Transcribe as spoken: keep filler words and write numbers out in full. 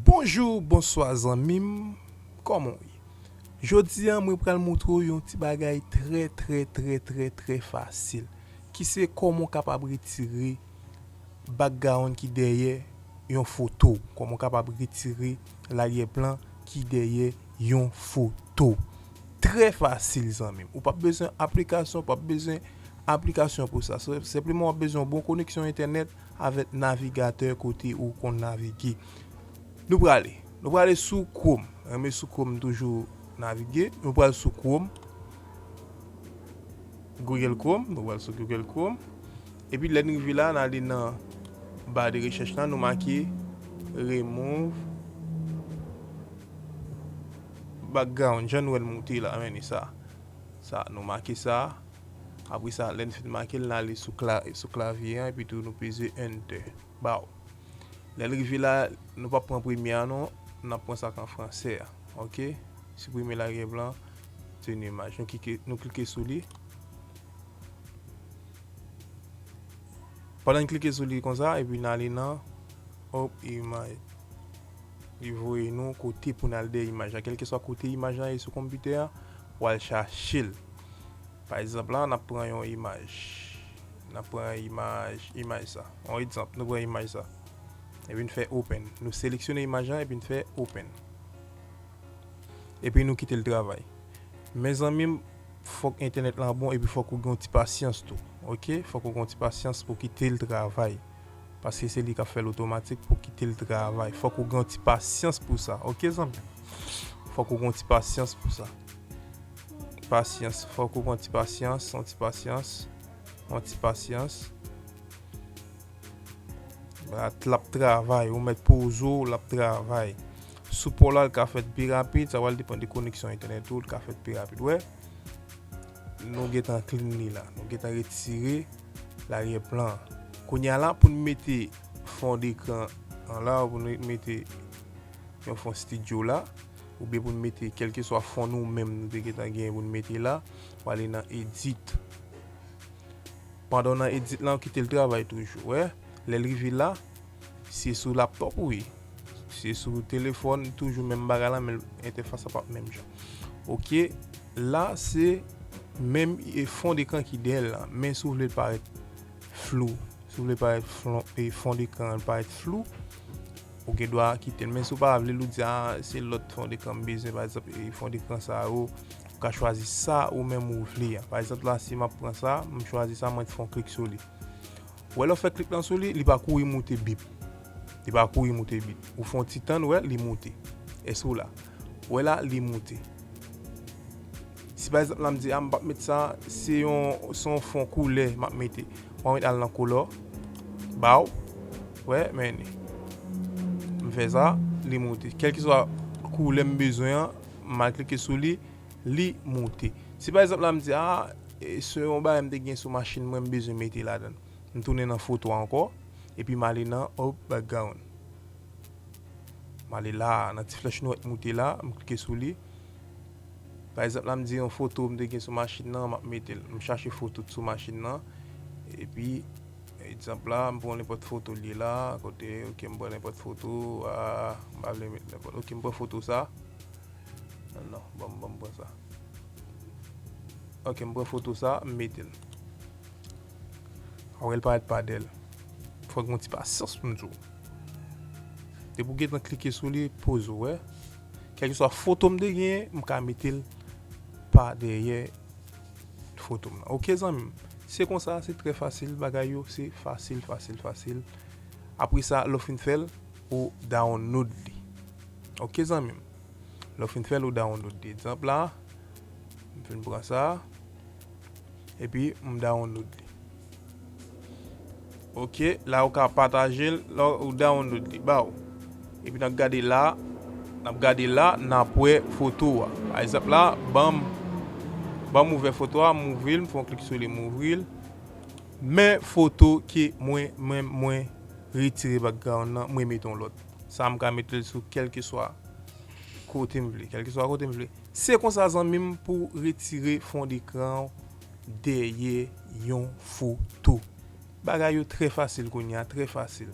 Bonjou, bonswa zanmi m, kòman w ye? Jodi a, mwen pral montre w yon ti bagay trè, trè, trè, trè, trè fasil, ki se kòman w kapab retire background ki dèyè yon foto, kòman w kapab retire laryè plan ki dèyè yon foto. Trè fasil, zanmi m. Ou p ap bezwen aplikasyon, ou p ap bezwen aplikasyon pou sa. Se, senpleman, w ap bezwen yon bon koneksyon entènèt avèk navigatè kote ou konn navige. Nou prale. Nou prale sou Chrome. Renmen sou Chrome toujou navige. Nou pral sou Chrome. Google Chrome. Nou pral sou Google Chrome. Epi lè n rive la, n ale nan ba de rechèch la, nou make remove background. Jan nou wè l moute la, men sa. Sa, nou make sa. Apre sa, lè n fin make l, n ale sou, kla, sou klavye an, epi tou nou peze Enter. Baw. Lè l rive la, nou p ap pran premye a non, n ap pran sa k an franse a. Oke? Siprime laryè plan, tenir imaj. Nou klike, nou klike sou li. Pandan n klike sou li konsa, epi n ale nan, hop, imaj. Li voye nou kote pou n al dèyè imaj la. Kèlkeswa kote imaj la ye sou konpitè a, w al chache l. Pa egzanp la, n ap pran yon imaj. N ap pran imaj, imaj sa. Yon egzanp, nou pran imaj sa. Epi n fè open. Nou seleksyone imaj la epi n fè open. Epi nou kite l travay. Men zanmi m, fòk entènèt lan bon epi fòk ou gen yon ti pasyans tou. Oke? Fòk ou gen yon ti pasyans pou kite l travay. Paske se li k ap fè l otomatik pou kite l travay. Fòk ou gen yon ti pasyans pou sa. Oke, zanmi m? Fòk ou gen yon ti pasyans pou sa. Pasyans. Fòk ou gen yon ti pasyans, yon ti pasyans, yon ti pasyans. L ap travay, ou mèt poze w, l ap travay. Sipò la, l ka fèt pi rapid, sa pral depann de koneksyon entènèt ou, l ka fèt pi rapid. Wè, nou gentan clean li la. Nou gentan retire laryè plan an. Kounye a la, pou n mete fon dekran an la, pou n mete yon fon estidyo la, oubyen pou n mete kèlkeswa fon nou menm nou te gentan genyen pou n mete la, w ale nan edit. Pandan w nan edit lan, w kite l travay toujou, wè. Lè l rive la, se sou laptop ou ye. Se sou telefòn, toujou menm bagay la, men entèfas la p ap menm jan. Oke, la se menm e fon dekran ki dèyè l lan. Men si w vle l parèt flou, si w vle parèt fon, e fon dekran an parèt flou, ou gen dwa kite l. Men si w pa vle l, ou di, a, se lòt fon dekran m bezwen, pa egzanp, e fon dekran sa yo, ou ka chwazi sa ou menm ou vle a. Pa egzanp la, si m ap pran sa, m chwazi sa, mwen fè yon klik sou li. Ou wè lè w fè klik lan sou li, li pa kouri moute bip. Li pa kouri moute bip. Ou fè yon ti tann, ou wè, li moute. Èske w la? Ou wè la, li moute. Si pa egzanp la, m di, a, m p ap met sa, se yon, se yon fon koulè m ap mete. Mwen met al nan color. Baw. Wè, men li. M fè sa, li moute. Kèlkeswa koulè m bezwen an, m al klike sou li, li moute. Si pa egzanp la, m di, a, e, se yon bagay m te gen sou machin mwen, m bezwen mete ladan l. M tounen nan foto a ankò, epi m ale nan, hop, background. M ale la, nan ti flèch nwèt moute la, m klike sou li. Pa egzanp la, m di yon foto m te gen sou machin nan, m ap mete l. M chache foto t sou machin nan, epi, egzanp la, m pran nenpòt foto l ye la, kote, oke, m pran nenpòt foto, a, m pa vle met nenpòt, oke, m pran foto sa. Non, non, ban m, ban m pran sa. Oke, m pran foto sa, m mete l. Ou wè l parèt pa dèyè l. Fòk gen yon ti pasyans pou m di w. Depi w gentan klike sou li, poze w, wè. Kèlkeswa foto m te genyen, m ka mete l pa dèyè foto m nan. Oke, zanmi m. Se konsa, se trè fasil, bagay yo, se fasil, fasil, fasil. Apre sa, lè w fin fè l, ou download li. Oke, zanmi m. Lè w fin fè l, ou download li. Egzanp la, m fin pran sa, epi m download li. Oke, la ou ka pataje l, la ou download li, baw. Epi n ap gade la, n ap gade la, n ap wè foto a. Pa egzanp la, ban m, ban m ouvè foto a, m ouvri l, m fè yon klik sou li, m ouvri l. Men foto ke mwen, mwen, mwen retire background nan, mwen mete yon lòt. Sa m ka mete l sou kèlkeswa kote m vle, kèlkeswa kote m vle. Se konsa, zanmi m, pou retire fon dekran w dèyè yon foto. Bagay yo trè fasil kounye a, trè fasil.